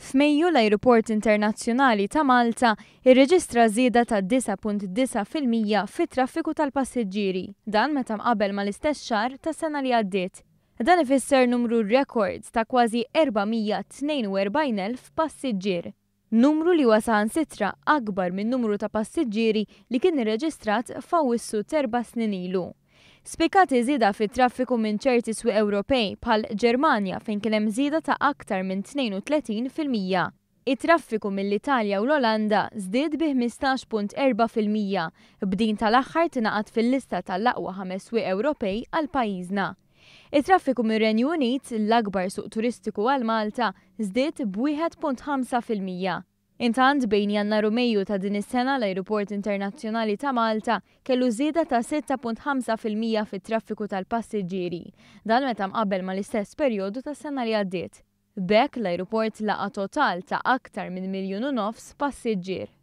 F'Mejju l-Ajruport Internazzjonali ta' Malta irreġistra żieda ta' 9.9% fit-traffiku tal-passiġġieri, dan meta mqabbel mal-istess xahar tas-sena li għaddiet. Dan ifisser numru rekord ta' kważi 442,000 passiġġier. Numru li huwa saħansitra akbar min-numru ta' passiġġieri li kien irreġistrat f'Awwissu t'erba' snin ilu. Spikkat iż-żieda fit-traffiku minn ċerti swieq Ewropej bħal Ġermanja fejn kien hemm żieda ta' aktar minn 32%. It-traffiku mill-Italja u l-Olanda żdied bi 15.4%, b'din tal-aħħar tingħaqad fil-lista tal-aqwa ħames swieq Ewropej għal pajjiżna. It-traffiku mir-Renju Unit, l-akbar suq turistiku għal Malta, żdied b'1.5%. Intant, bejn Jannar u Mejju ta' din is-sena l-Ajruport Internazzjonali ta' Malta kellu żieda ta' 6.5% fit-traffiku tal-passiġġieri. Dan meta mqabbel mal-istess perjodu tas-sena li għaddiet. B'hekk l-ajruport laqa' total ta' aktar minn 1.5 miljun passiġġier.